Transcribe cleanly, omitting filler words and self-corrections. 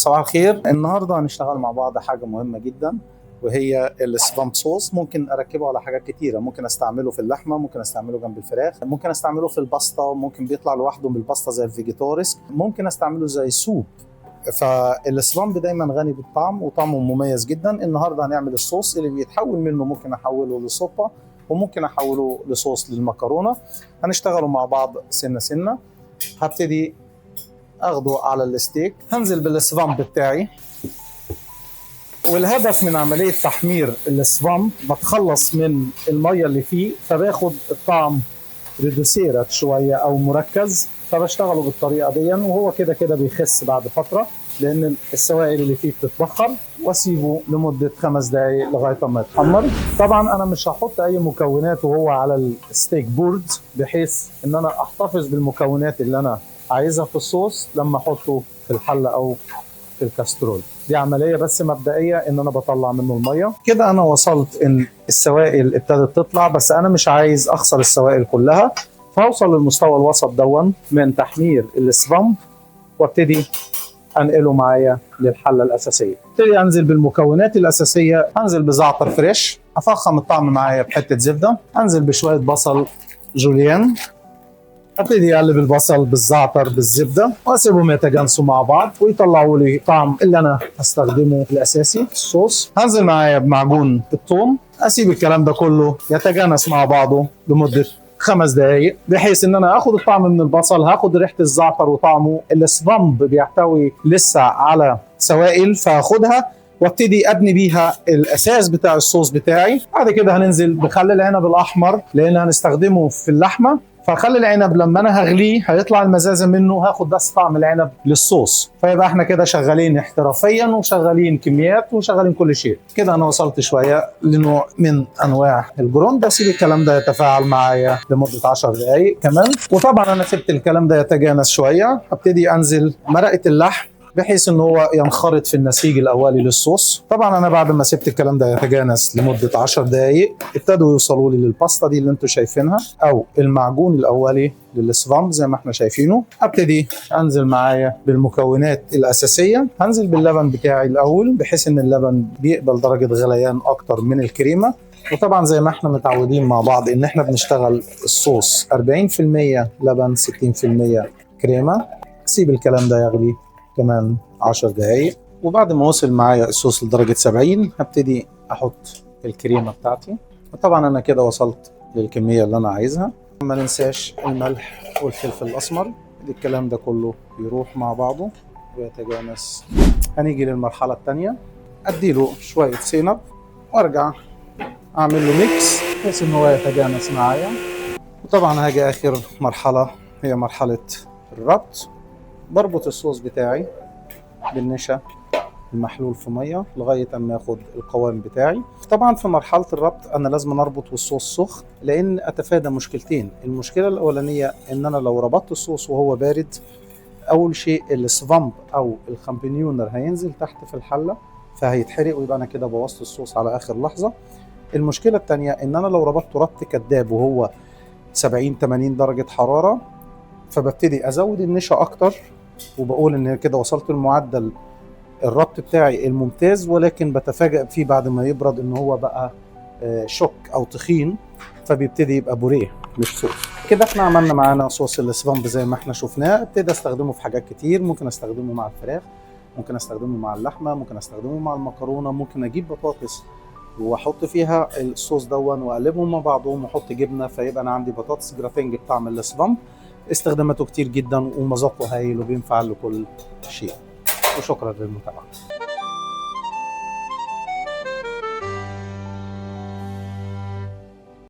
صباح الخير. النهارده هنشتغل مع بعض حاجة مهمة جدا، وهي السفامب صوص. ممكن اركبه على حاجات كتيرة، ممكن استعمله في اللحمة، ممكن استعمله جنب الفراخ، ممكن استعمله في الباستا، ممكن بيطلع لوحده بالباستا زي الفيجيتوريس، ممكن استعمله زي soup. فالسفامب دايما غني بالطعم وطعمه مميز جدا. النهارده هنعمل الصوص اللي بيتحول منه، ممكن احوله لصوبه وممكن احوله لصوص للمكرونه. هنشتغله مع بعض سنة سنة. هبتدي اخده على الستيك، هنزل بالسفامب بتاعي. والهدف من عملية تحمير السفامب بتخلص من المية اللي فيه، فباخد الطعم reduced شوية او مركز، فبشتغله بالطريقة دي، وهو كده كده بيخس بعد فترة لان السوائل اللي فيه بتتبخر، واسيبه لمدة 5 دقائق لغاية ما يتحمر. طبعا انا مش هحط اي مكونات وهو على ال steak board، بحيث ان انا احتفظ بالمكونات اللي انا عايزها في الصوص لما احطه في الحلة او في الكاسترول. دي عملية بس مبدئية ان انا بطلع منه المية. كده انا وصلت ان السوائل ابتدت تطلع، بس انا مش عايز اخسر السوائل كلها، فاوصل للمستوى الوسط دون من تحمير السفامب وابتدي انقله معايا للحله الاساسية. ابتدي انزل بالمكونات الاساسية، انزل بزعتر fresh، افخم الطعم معايا بحته زبدة، انزل بشوية بصل جوليان، ابتدي اقلب البصل بالزعتر بالزبده واسيبهم يتجانسوا مع بعض ويطلعوا لي طعم اللي انا هستخدمه الاساسي الصوص. هنزل معايا بمعجون الثوم، اسيب الكلام ده كله يتجانس مع بعضه لمدة 5 دقايق، بحيث ان انا اخد الطعم من البصل، هاخد ريحه الزعتر وطعمه. السفامب بيحتوي لسه على سوائل، فاخدها وابتدي ابني بيها الاساس بتاع الصوص بتاعي. بعد كده هننزل بخل العنب الاحمر لان هنستخدمه في اللحمة، فخل العنب لما انا هغليه هيطلع المزازه منه، هاخد بس طعم العنب للصوص. فيبقى احنا كده شغالين احترافيا وشغالين كميات وشغالين كل شيء. كده انا وصلت شوية لنوع من انواع الجروند. اسيب الكلام ده يتفاعل معايا لمدة 10 دقائق كمان، وطبعا انا سبت الكلام ده يتجانس شوية. هبتدي انزل مرقه اللحم بحيث ان هو ينخرط في النسيج الاولي للصوص. طبعا انا بعد ما سبت الكلام ده يتجانس لمدة 10 دقائق ابتدوا يوصلوا لي للباستا دي اللي انتم شايفينها، او المعجون الاولي للسفامب زي ما احنا شايفينه. ابتدي انزل معايا بالمكونات الاساسية. هنزل باللبن بتاعي الاول، بحيث ان اللبن بيقبل درجه غليان اكتر من الكريمة. وطبعا زي ما احنا متعودين مع بعض ان احنا بنشتغل الصوص 40% لبن 60% كريمة. سيب الكلام ده يغلي كمان 10 دقايق، وبعد ما وصل معايا الصوص لدرجة 70 هبتدي احط الكريمة بتاعتي. وطبعا انا كده وصلت للكمية اللي انا عايزها. ما ننساش الملح والفلفل الاسمر، الكلام ده كله يروح مع بعضه ويتجانس. هنيجي للمرحلة التانية، اديله شوية سينب وارجع اعمل له mix بحيث ان هو يتجانس معايا. وطبعا هاجي اخر مرحلة، هي مرحلة الربط. بربط الصوص بتاعي بالنشا المحلول في مية لغاية اما اخد القوام بتاعي. طبعا في مرحلة الربط انا لازم اربط والصوص سخن، لان اتفادى مشكلتين. المشكلة الاولانية ان انا لو ربطت الصوص وهو بارد، اول شيء السفامب او الخامبينيونر هينزل تحت في الحلة فهيتحرق، ويبقى انا كده بوظت الصوص على اخر لحظة. المشكلة الثانية ان انا لو ربطته ربط كداب وهو 70 80 درجه حرارة، فببتدي ازود النشا اكتر وبقول ان كده وصلت المعدل الربط بتاعي الممتاز، ولكن بتفاجئ فيه بعد ما يبرد ان هو بقى شك او تخين، فبيبتدي يبقى بوريه مش صوص. كده احنا عملنا معانا صوص السفامب زي ما احنا شفناه. ابتدي استخدمه في حاجات كتير، ممكن استخدمه مع الفراخ، ممكن استخدمه مع اللحمة، ممكن استخدمه مع المكرونه، ممكن اجيب بطاطس واحط فيها الصوص دون واقلبهم مع بعضهم واحط جبنه، فيبقى انا عندي بطاطس جراتينج بطعم السفامب. استخداماته كتير جدا ومذاقه هايل وبينفع لكل شيء. وشكرا للمتابعة.